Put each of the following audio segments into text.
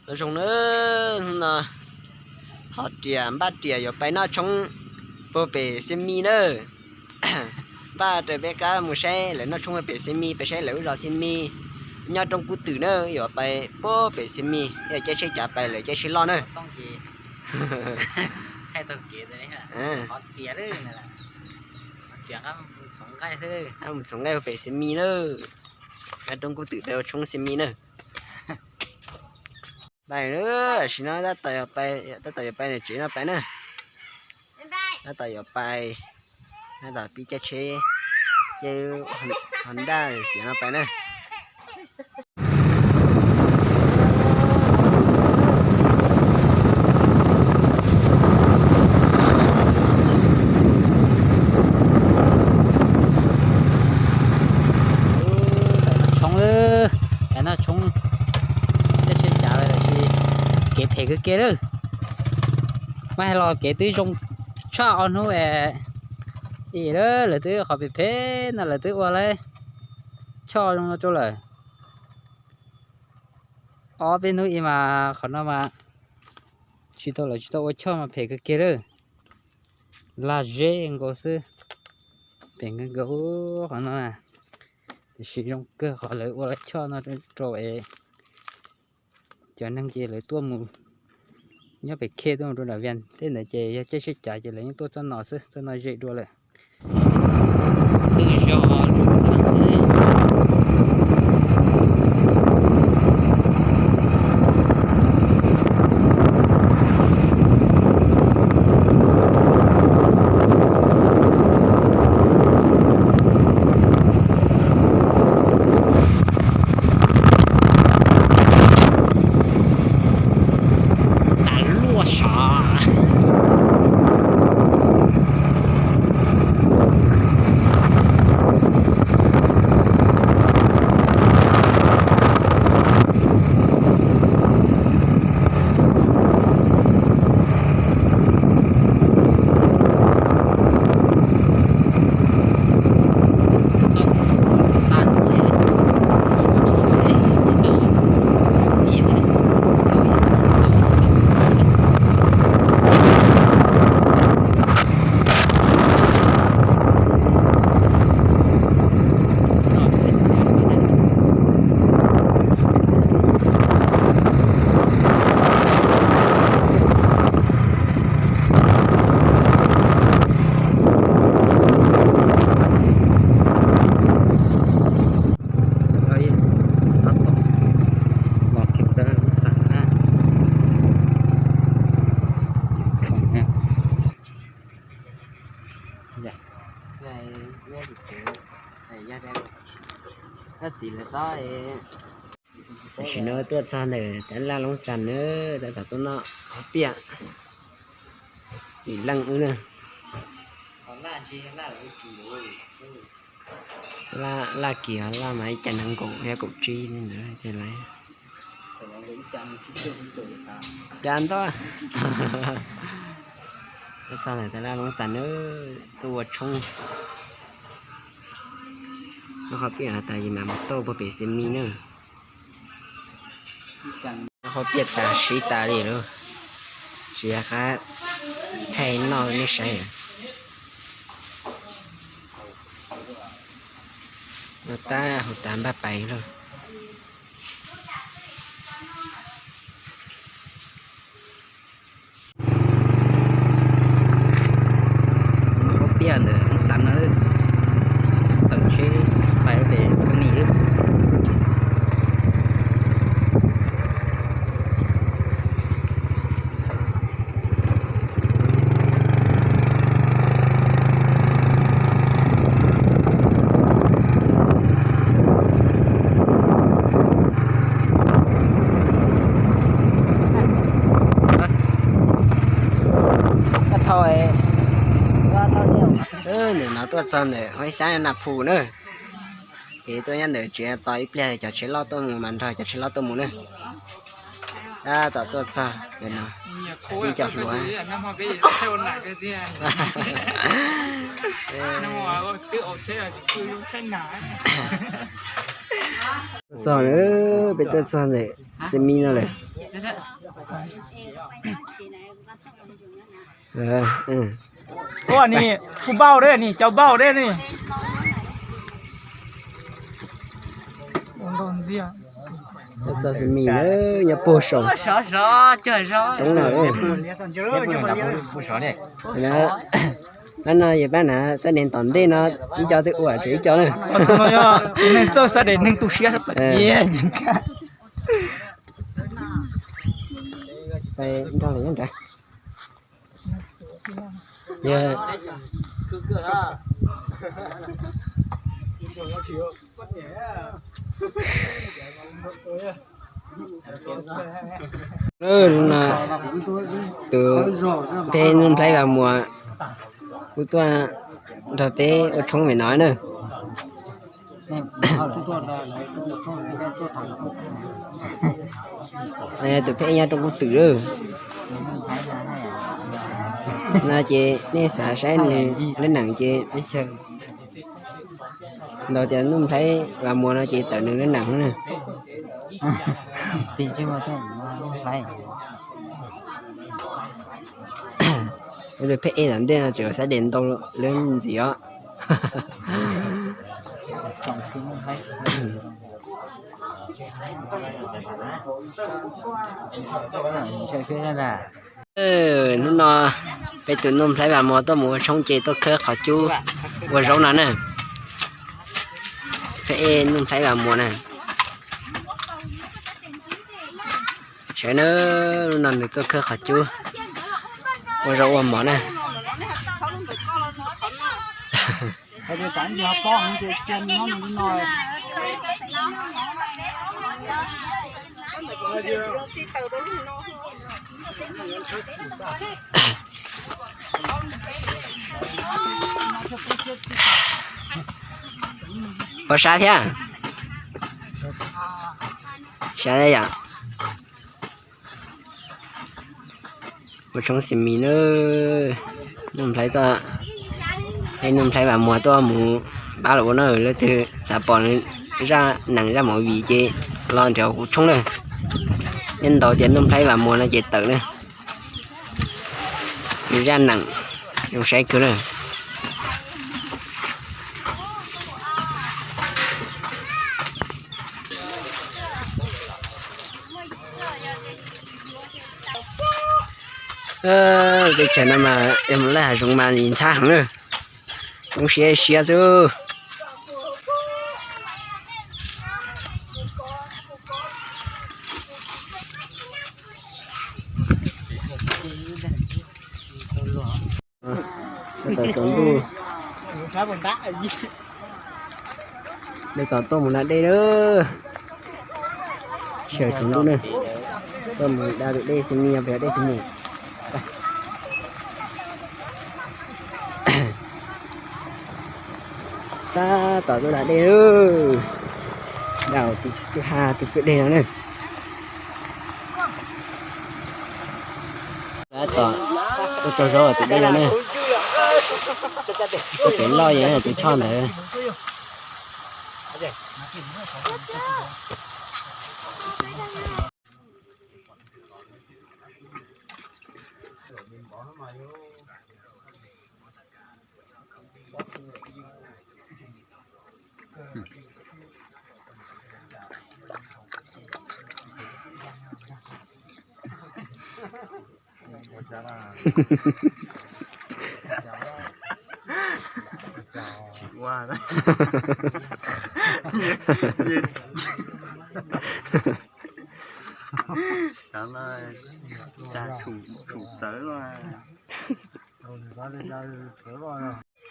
Nyob zoo nawb, hnub no ho riam npaj riam yuav pais noj tshoob puag pem Xiav Mis nawb. Npaj raws peb qab mus saib lawv noj tshoob puag pem Xiav Mis, pais saib lawv lub zos Xiav Mis, nyob roob kub twm nawb, yuav pais puag pem Xiav Mis, yog caij tsheb cav pais lawv caij tsheb loj nawb. Mus txhoov nqaij puag pem Xiav Mis nawb, nyob roob kub twm peb ua tshoob Xiav Mis nawb. Pais, tam sim no tab tom yuav pais, tab tom yuav pais niam tsev no pais na. Tab tom yuav pais, tab tom pib caij tsheb, caij Honda xiav no pais na. Tshoob, noj tshoob, caij tsheb cav lawm tab sis kev phem kawg kiag lawm. Mas hais los kev twb zoo tshaj ob hnub es, lawv twb qhov phem phem no lawv twb ua lawm choj zoo no rau lawm. Ob peb hnub ib mas qhov no mas tsis tau, lawv tsis tau ua choj mas phem kawg kiag lawm. Laj zeb nkaus xwb, phem kawg nkaus qhov no na. Tiam sis zoo kawg qhov lawv ua lawm choj no rau es cov neeg ces lawv tuaj mus nyob pem khej tuaj mus rau nram Vias tej ntawd ces yog caij tsheb cav ces lawv yeej tuaj txoj no xwb, txoj no ze dua lawm. Twb zog lub xav tas luaj sav. Tam sim no tuaj txog ntawm Tav Laj Loob Xas na, tab tom tuaj noj qhob piaj, ib leej wb na. Laj kis laj mas ib cas nees nkaum yog kaum tsib li ntawd ces lawv cas ntau. Tuaj txog ntawm Tav Laj Loob Xas na, tuaj ua tshoob. Noj qhob piaj tas yim mam mus tauj puag pem Xiav Mis na. Noj qhob piaj tas siv tas li lawm, tsis yog qab thaij noj nej saib. Noj tab hauv tas npaj pais lawm. Qhob piaj ntawm Loob Xas no, tawm tsheb pais pem Xiav Mis. Ntawm no tuaj txog ntawm Huab Xab Nas Phum na, ces tuaj nyob ntawm tsev tos ib pliag cov tsheb loj tuaj mus mas nrog cov tsheb loj tuaj mus na. Tab tom tuaj txog ntawm no, ib co hluas. Tuaj txog, peb tuaj txog ntawm Xiav Mis no lawm. Ua ni, kuv npauj deb ni, cov npauj deb ni. Txog xi mis na, nyob puag saum roob no. Pab no yog pab na, xab dev tom ntej no, ib co twb ua tsuas ib co na. Neeg txawj xab dev neeg tu siab. Nrog lawm nyob nrad. Hnub no tus peb Nuj Nplhaib Vas Muas kuj tuaj nrog peb ua tshoob me no na. Tus peb nyob rau Kub Twm lawm. No ces nej xav saib nws lub neej ces ntau tias Nuj Nplhaib Vas Muas no ces tawm nws lub neej na. Tus peb tom ntej no tseem xab dev ntau lawm ntxiv os. Hnub no peb tus Nuj Nplhaib Vas Muas tuaj mus ua tshoob ces tuaj khawb qhov cub ua zaub no na. Peb Nuj Nplhaib Vas Muas na. Sawv na, hnub no nws tuaj khawb qhov cub ua zaub ua mov na. Puas sab thiab? Sab yom. Ua tshoob xi mis na, Nuj Nplhaib tuaj, peb Nuj Nplhaib Vas Muas tuaj mus pab lawv ua na, leej twg xav pom nws zaj nees zaj movie ces los nrhiav kuv tshoob na. Yeej ntau tias Nuj Nplhaib Vas Muas no ces tawm na. Nws zaj nees zoo saib kawg na. Teb chaws no mas yog mus laj hav zoov mas ntxhab heev na. Zoo siab siab xwb. Tsaus ntuj, nej tos tuaj mus da dej na. Sawv tsaus ntuj na, tuaj mus da tus dej xi mis, pem dej xi mis. Tab tom tuaj da dej na, da tus kwj ha tus kwj deg no na. Tab tom tuaj tsaug zog tus dej no na. Txoj kev loj yog tus choj ntawd.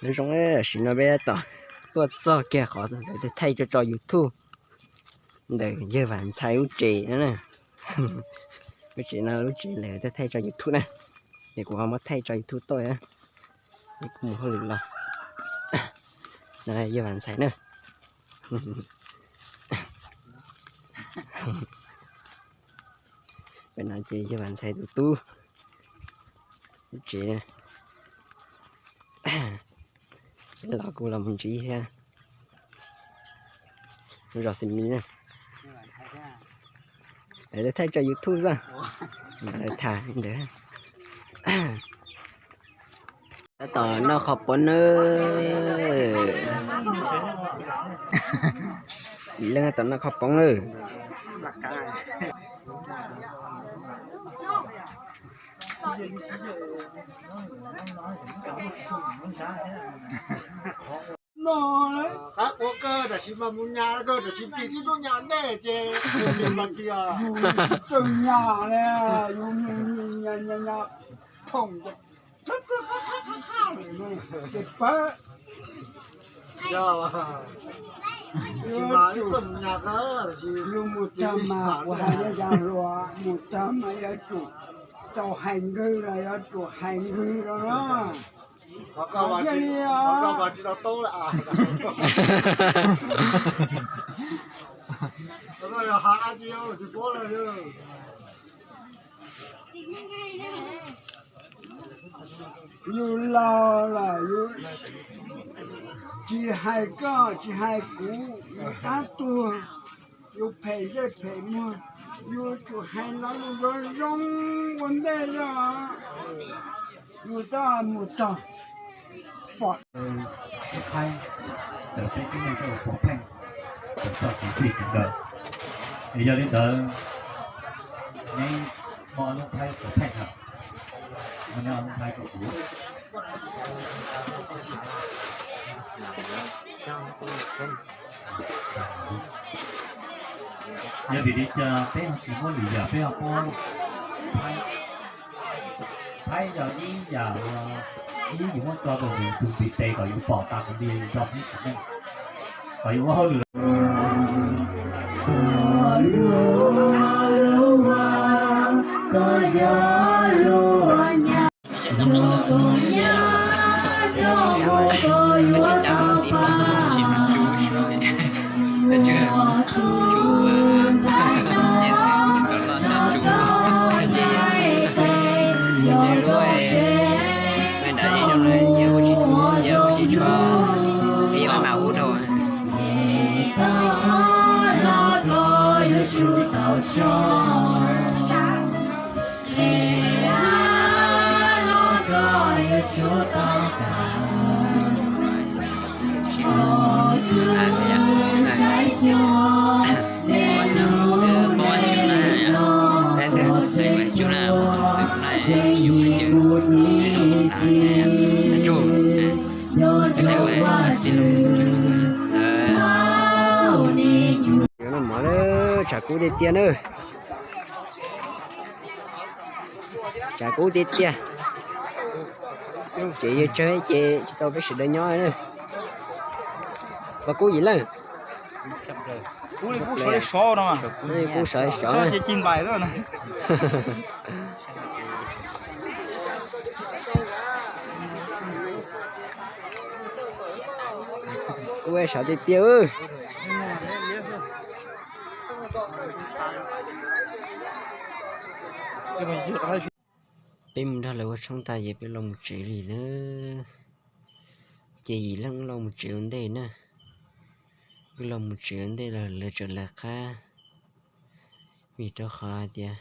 Nyob zoo, tam sim no peb tab tom tuaj txog kiag qhov thaij tso tso YouTube ntawm yawg Vam Ntxhais lub tsev no na. Lub tsev no lub tsev lawv thaij tso YouTube na, es kuv ho muab thaij tso YouTube tuaj na. Es kuv mus hauj lwm los. No yawg Vam Ntxhais na. Pem no ces yawg Vam Ntxhais tus tub lub tsev. Los kuv los mus ntsib thiab. Zos Xis Mis na. Lawv thaij tso YouTube xwb. Lawv tham li ntawd. Tab tom noj qhov pob nawb. Leej tab tom noj qhov pob nawb. Qab quav kawg tab sis mas mus nyas kawg tab sis plig tib tub nyas dej ces yus tsis txawj nyas li, yus nyas nyas nyas thoom ces pawg. Yus mus tag mas kuv hais li cas hluas, mus tag mas yuav tsum tau hais nkwg los yuav tsum hais nkwg los na. Thiaj li os. Yus laus lawm, yus tsis hais koj tsis hais kuv, yus qab tuag, yus phem ntsej phem muag, yus tsum hais lo lus zoo zoo ua ntej os. Yus tab mus tog pom Thaib, ntawm peb tib neeg txoj pov pheej, ntawm txoj kev txij kev nkawm. Es yog li ntawd, neb muaj ob lub Thaib pov pheej lawm, muaj neb ob lub Thaib rau kuv. Yog vim li cas peb ho tsis muab lwm yam, peb ho muab Thaib, Thaib yog ib yam uas ib yus muab tso rau tus ntiv tes kom yus pom tas tus ntiv nrog peb tsev neeg, kom yus ua hauj lwm. Mov na, tshav kub tiag tiag na. Tshav kub tiag tiag. Tsev yuav tsawg ces tsis tau peb sawv daws nyob na. Koj kub yim leej? Kub sov sov. Kub sov tiag tiag. Peb mus nrog lawv ua tshoob tas ces peb los mus tsev li na. Ces yim leej wb los mus tsev ua ntej na. Wb los mus tsev ua ntej los lawv tseem lawv qab. Vim rau qhov hais tias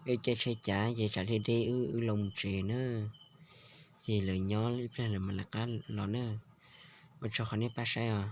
wb caij tsheb cav ces tsam deb deb wb wb los mus tsev na. Ces lawv nyob ib pliag lawv mam lawv qab los na. Ua tsaug qhov nej pab saib os.